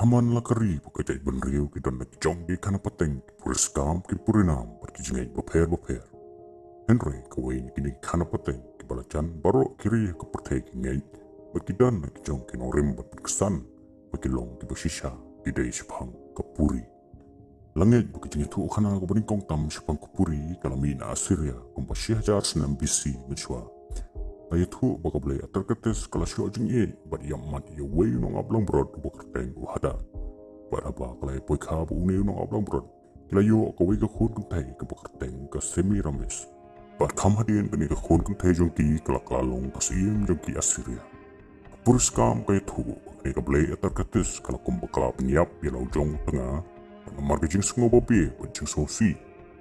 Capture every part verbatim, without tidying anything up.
Haman la ka ri bad ka jaitbynriew ki don na ki jong ki khana pateng, ki puriskam, ki purinam bad ki jingngeit bapher bapher. Hynrei kawei na kine ki khana pateng kiba la jan baroh ki ri ha ka pyrthei ki ngeit, bad ki don na ki jong ki nongrim bad pynksan, bad ki long kiba shisha, ki dei shaphang ka puri. La ngeit ba ka jingïathuhkhana kaba nyngkong tam shaphang ka puri ka la mih na Assyria kumba shi hajar snem B C mynshuwa. La ïathuh ba ka blei Atarkatis ka la shoh jingïeit bad ïa mat ïa uwei u nongap langbrot uba kyrteng u Hadad. Bad haba ka la ïapoikha bad une u nongap langbrot, ki la ïoh kawei ka khun kynthei kaba kyrteng ka Semiramis. Bad kham hadien kane ka khun kynthei jong ki ka la kylla long ka syiem jong ki Assyria. Ka puriskam ka ïathuh ba kane ka blei Atarkatis ka la kum ba ka la pynïap ïa la u jong tnga. Bad namar ka jingsngew babe bad jingsngewsih,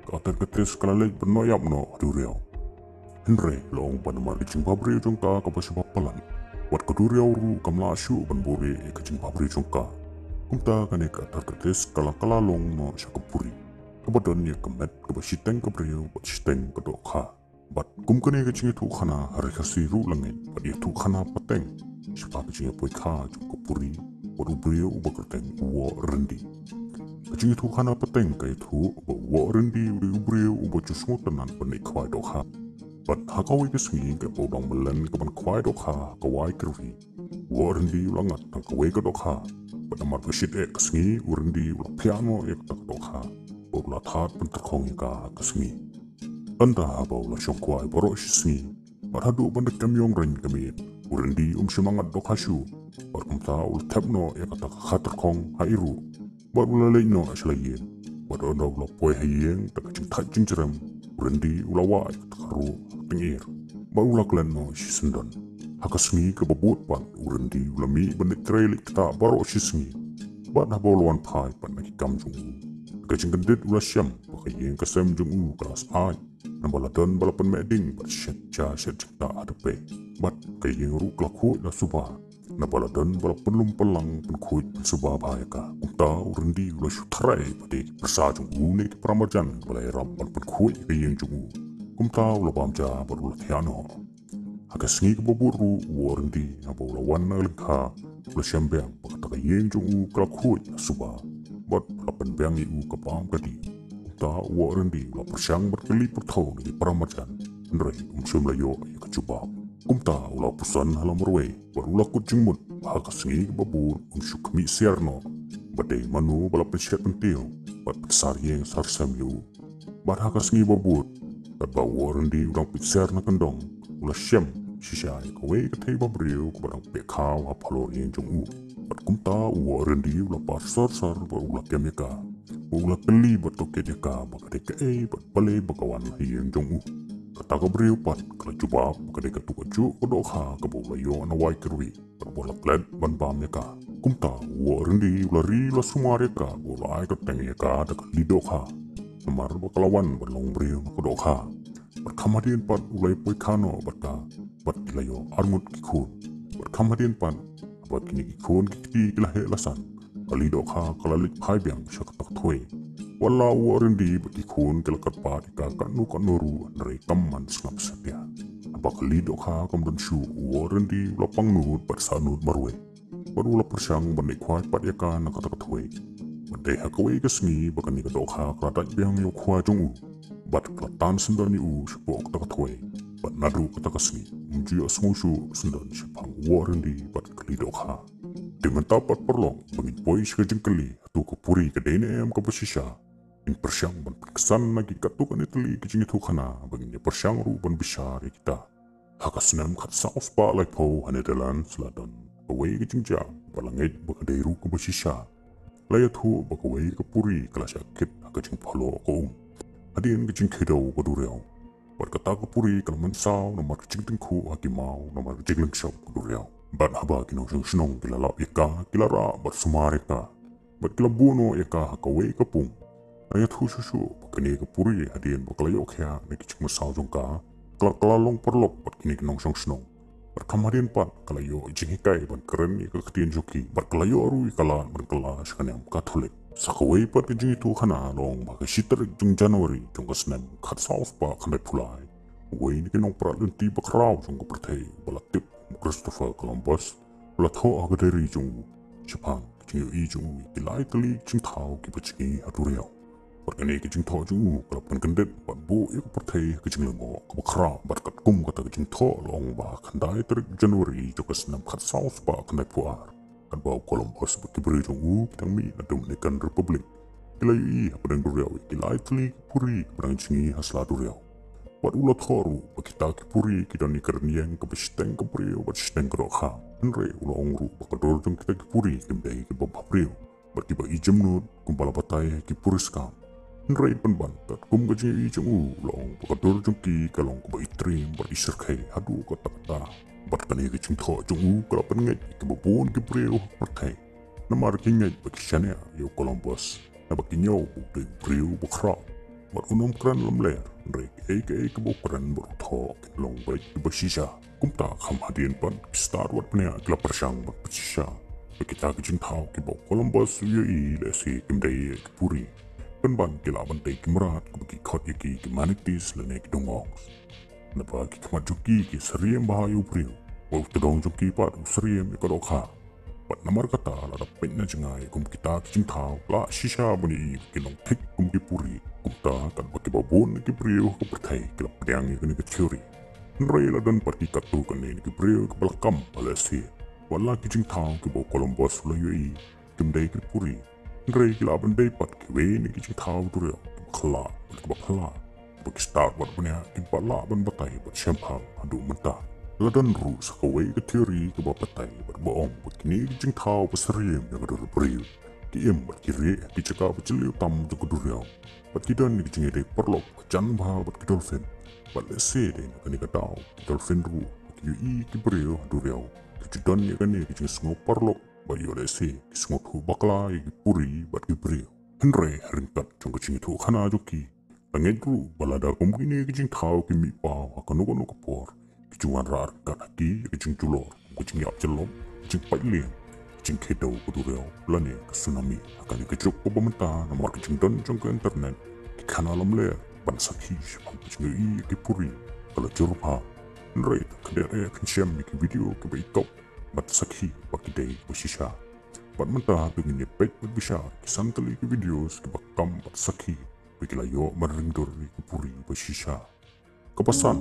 ka Atarkatis ka la leit ban noh ïap noh ha duriaw. Hynrei la ong ba namar ka jingbhabriew jong ka kaba shibha palat, wat ka duriaw ruh kam lah shuh ban buhrieh ïa ka jingbhabriew jong ka. Kumta kane ka Atarkatis ka la kylla long noh sha ka puri, kaba don ïa ka met kaba shiteng ka briew bad shiteng ka dohkha. Bad kum kane ka jingïathuhkhana ha ri Khasi ruh la ngeit bad ïathuhkhana pateng shaphang ka jingïapoikha jong ka puri bad u briew uba kyrteng u Woh Ryndi. Ka jingïathuhkhana pateng ka ïathuh ba u Woh Ryndi u dei u briew uba ju sngewtynnat ban leit khwai dohkha. Bad ha kawei ka sngi katba u dang mlien ka ban khwai dohkha ha ka wai Kyrwi, u Woh Ryndi u la ngat tang kawei ka dohkha. Bad namar ba shit eh ka sngi, u Ryndi u la phiah noh ïa kata ka dohkha bad u la thad pyntyrkhong ïa ka ha ka sngi. Tang da haba u la shong khwai baroh shi sngi bad haduh ban da kem ïong reng ka miet, u Ryndi um shym la ngat dohkha shuh. Bad kumta u la thep noh ïa kata ka kha tyrkhong ha i ruh bad u la leit noh sha la ïing. Bad ynda u la poi ha ïing, da ka jingthait jingjrem, u Ryndi u la wah ïa kata ka ruh ha ka tyngir bad u la klet noh shisyndon. Ha ka sngi kaba bud pat, u Ryndi u la mih ban leit trei leit ktah baroh shi sngi. Bad haba u la wan phai pat na ki kam jong u, da ka jingkyndit u la shem ba ka ïing ka sem jong u ka la sah, namar ba la don ba la pynmeh ding bad shet ja shet jingktah ha dpei. Bad ka ïing ruh ka la khuid la suba, namar ba la don ba la pynlum pynlang pynkhuid pynsuba bha ïa ka. Kumta u Ryndi u la shu tharai ba dei ki pyrsa jong u ne ki paramarjan ba la ïarap ban pynkhuid ïa ka ïing jong u. Kumta u la bam ja bad u la thiah noh. Ha ka sngi kaba bud ruh, u Woh Ryndi haba u la wan na lyngkha, u la shem biang ba kata ka ïing jong u ka la khuid la suba bad la pynbiang ïa u ka bam ka dih. Kumta u Woh Ryndi u la pyrshang ban kylli pyrthuh na ki paramarjan, hynrei um shym la ïoh ïa ka jubab. Kumta u la puson ha la marwei bad u la kut jingmut ba ha ka sngi kaba bud un shu khmih siar noh ba dei mano ba la pynshet pyntiew bad pynsar ïing sar sem ïa u. Bad ha ka sngi ba bud, katba u Woh Ryndi u dang peit siar na kyndong, u la shem shisha ïa kawei ka thei bhabriew kaba dang peh khaw ha phalor ïing jong u. Bad kumta u Woh Ryndi u la par sor sor bad u la kem ïa ka, bad u la kylli bad tohkit ïa ka ba ka dei kaei bad balei ba ka wan ha ïing jong u. Kata ka briew pat ka la jubab ba ka dei katto kajuh ka dohkha kaba u la ïoh na wai Kyrwi, bad ba u la klet ban bam ïa ka. Kumta u Woh Ryndi u la ri, u la sumar ïa ka bad u la ai kyrteng ïa ka da ka Kali Dohkha, namar ba ka la wan ban long briew na ka dohkha. Bad kham hadien pat u la ïapoikha noh bad ka, bad ki la ïoh arngut ki khun. Bad kham hadien pat, haba kine ki khun ki kti ki la heh la san, ka Kali Dohkha ka la leit phai biang sha kata ka thwei. Wat la u Woh Ryndi bad ki khun ki la kyrpad ïa ka katno katno ruh, hynrei kam man sngap satia. Haba ka Kali Dohkha kam don shuh, u Woh Ryndi u la pang nud bad sah nud marwei, bad u la pyrshang ban leit khwai pat ïa ka na kata ka thwei. Bad dei ha kawei ka sngi ba kane ka dohkha ka la dait biang ïa u khwai jong u, bad ka la tan syndon ïa u shapoh kata ka thwei. Bad naduh kata ka sngi um ju ïohsngew shuh syndon shaphang u Woh Ryndi bad ka Kali Dohkha. Te mynta pat paralok, ba ngin poi sha ka jingkylli, hato ka puri ka dei ne em kaba shisha? Ngin pyrshang ban pynksan na ki katto katne tylli ki jingïathuhkhana, ba ngin ïa pyrshang ruh ban bishar ïa kita. Ha ka snem khatsaw spah laiphew ha Netherlands la don kawei ka jingjia ba la ngeit ba ka dei ruh kaba shisha. La ïathuh ba kawei ka puri ka la shah kit ha ka jingpyllait ka um hadien ka jingkhie dew ka duriaw. Bad kata ka puri ka la mynsaw namar ka jingtyngkhuh ha ki maw, namar ka jinglynshop ka duriaw. Bad haba ki nongshong shnong ki la lap ïa ka, ki la rah bad sumar ïa ka, bad ki la buh noh ïa ka ha kawei ka pung. La ïathuh shuh shuh ba kane ka puri, hadien ba ka la ïoh khiah na ki jingmynsaw jong ka, ka la kylla long paralok bad kine ki nongshong shnong. Bad kham hadien pat ka la ïoh jinghikai ban kren ïa ka ktien jong ki, bad ka la ïoh ruh ïa ka lad ban kylla sha ka niam Katholik. Sa kawei pat ka jingïathuhkhana la ong ba ka shi tarik jong January jong ka snem khatsaw spah khyndaiphew lai, uwei na ki nongprat lynti bakhraw jong ka pyrthei ba la tip kum Christopher Columbus, u la thoh ha ka diary jong u shaphang ka jingïohi jong u ïa ki lai tylli ki jingthaw kiba jngi ha duriaw. Bad kane ka jingthoh jong u ka la pynkyndit bad buh ïa ka pyrthei ha ka jinglyngngoh kaba khraw. Bad katkum kata ka jingthoh la ong ba ha ka khyndai tarik January jong ka snem khatsaw spah khyndaiphew ar, katba u Columbus bad ki briew jong u ki dang mih na Dominican Republic, ki la ïohi hapdeng duriaw ïa ki lai tylli ki puri kiba dang jngi ha sla duriaw. Bad u la thoh ruh ba kita ki puri ki don ïa ka rynïeng kaba shiteng ka briew bad shiteng ka dohkha. Hynrei u la ong ruh ba ka dur jong kita ki puri kim dei kiba bhabriew bad kiba i jemnud kumba la batai ha ki puri skam. Hynrei pynban katkum ka jingïohi jong u, u la ong ba ka dur jong ki ka long kaba i triem bad i syrkhei haduh katta katta. Bad kane ka jingthoh jong u ka la pynngeit ïa kiba bun ki briew ha ka pyrthei. Namar ki ngeit ba ki shaniah ïa u Columbus, naba ki ñiew ba u dei u briew ba khraw. Bad un ym kren lamler, hynrei kaei kaei kaba u kren bad u thoh kin long beit kiba shisha. Kumta kham hadien pat ki stad wad bniah ki la pyrshang bad pynshisha ba kita ki jingthaw kiba u Columbus u ïohi lehse kim dei ki puri. Pynban ki lah ban tei ki mrad kiba ki khot ïa ki ki manatees lane ki dungongs. Naba ki khmat jong ki ki syriem bha ïa u briew, bad u tdong jong ki pat u syriem ïa ka dohkha. Bad namar kata lada peit na jngai kum kita ki jingthaw la shisha ban ïohi ba ki long thik kum ki puri. Kumta katba kiba bun ki briew ha ka pyrthei ki la pdiang ïa kane ka theory. Hynrei la don pat ki katto katne ki briew kiba la kam ba lehse wat la ki jingthaw kiba u Columbus u la ïohi kim dei ki puri, hynrei ki lah ban dei pat kiwei na ki jingthaw duriaw kiba khla bad kiba phylla, ba ki stad wad bniah kim pat lah ban batai bad shemphang haduh mynta. La don ruh sa kawei ka theory kaba batai bad ba ong ba kine ki jingthaw ba syriem ïa ka dur briew ki im bad ki rieh ha ki jaka ba jylliew tam jong ka duriaw. Bad ki don ïa ki jingïadei paralok ba jan bha bad ki dolphin. Bad lehse dei na kane ka daw ki dolphin ruh ba ki ïohi ki briew ha duriaw ki ju don ïa kane ka jingsngew paralok. Bad ïoh lehse ki sngewthuh bakla ïa ki puri bad ki briew. Hynrei ha ryngkat jong ka jingïathuhkhana jong ki, la ngeit ruh ba lada kum kine ki jingthaw ki mih paw ha kano kano ka por, ki ju wanrah ryngkat ha ki ïa ka jingjulor, ka jingïap jyllop, ka jingpait lieng, ka jingkhie dew ka duriaw lane ka tsunami. Ha kane ka juk kaba mynta, namar ka jingdon jong ka internet, ki khana lamler ban sakhi shaphang ka jingïohi ïa ki puri ka la jur bha. Hynrei khyndiat eh phin shem ïa ki video kiba i top bad sakhi ba ki dei ba shisha. Bad mynta to ngin ïa peit bad bishar ki san tylli ki videos kiba kam bad sakhi ba ki la ïoh ban ring dur ïa ki puri ba shisha. Kaba san,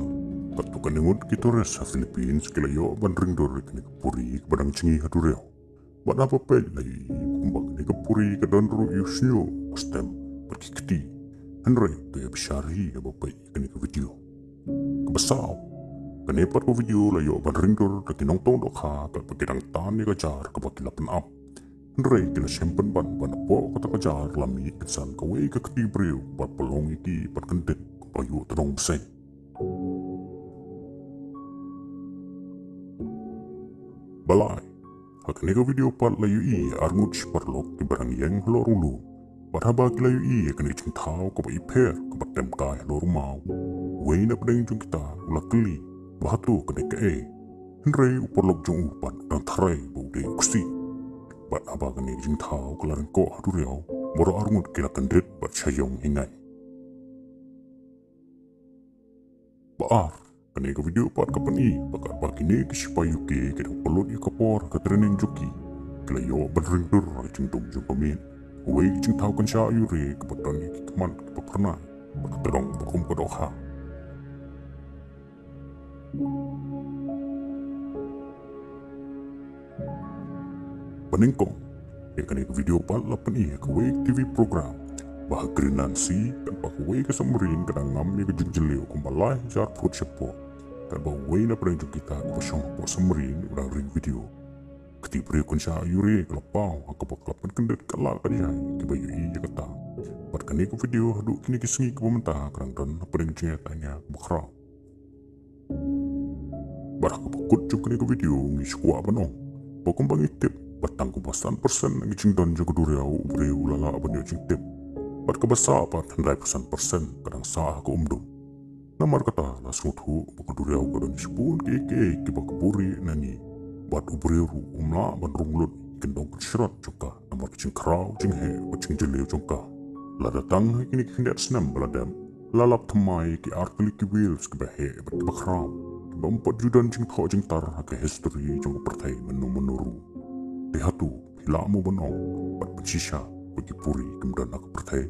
katto katne ngut ki tourist ha Philippines ki la ïoh ban ring dur ïa kane ka puri kaba dang jngi ha duriaw. Bad haba peit la ïohi kumba kane ka puri ka don ruh ïa u shñiuh ba stem bad ki kti. Hynrei to ïa bishar hi haba peit ïa kane ka video. Kaba saw, kane pat ka video la ïoh ban ring dur da ki nongtong dohkha katba ki dang tan ïa ka jar kaba ki la pynap. Hynrei ki la shem pynban ba napoh kata ka jar la mih kynsan kawei ka kti briew kaba pynlong ïa ki ban kyndit kaba ïoh tdong bseiñ. Ba lai, ha kane ka video pat la ïohi ïa arngut shi paralok kiba dang ïeng halor u lum. Bad haba ki la ïohi ïa kane ka jingthaw kaba ipher kaba tem kai halor u maw, uwei na pdeng jong kita u la kylli ba hato ka dei kaei. Hynrei u paralok jong u pat u dang tharai ba u dei u ksih. Bad haba kane ka jingthaw ka la ryngkoh ha duriaw, baroh arngut ki la kyndit bad sha ïong hi ngai. Ba ar, kane ka video pat ka pyni ba katba kine ki shipai U K ki dang pynlut ïa ka por ha ka training jong ki, ki la ïoh ban ring dur ha ka jingdum jong ka miet. Uwei ka jingthaw kynshah ïure kaba don ïa ki khmat kiba phyrnai bad ka tdong ba kum ka dohkha. Ba nyngkong, ïa kane ka video pat la pyni ha kawei ka T V program ba ha Greenland Sea, katba kawei ka submarine ka dang ngam ïa ka jingjylliew kumba lai hajar phut shapoh, katba uwei na pdeng jong kita kaba shong hapoh submarine u dang ring video. Ka kti briew kynshah ïure ka la paw ha kaba ka la pynkyndit kat la kat jai ïa kiba ïohi ïa kata. Bad kane ka video haduh kine ki sngi kiba mynta ka dang don ha pdeng jingïathuhkhana kaba khraw. Bad ha kaba kut jong kane ka video ngi shu kwah ban ong ba kumba ngi tip ba tang kumba san percent na ki jingdon jong ka duriaw u briew u la lah ban ïoh jingtip. Bad kaba sah pat hynriewphew san percent ka dang sah ha ka umdum. Namar kata la sngewthuh ba ka duriaw ka don shibun kiei kiei kiba ka buhrieh na ngi. Bad u briew ruh um lah ban rung lut ïa ki kyndong kynshrot jong ka namar ka jingkhraw, jingheh bad jingjylliew jong ka. Lada tang ha kine ki khyndiat snem ba la dep, la lap thymmai ïa ki artylli ki whales kiba heh bad kiba khraw, kiba ym pat ju don jingthoh jingtar ha ka history jong ka pyrthei mynno mynno ruh. Te hato phi Lah mo ban ong bad ban shisha ba ki puri kim don ha ka pyrthei?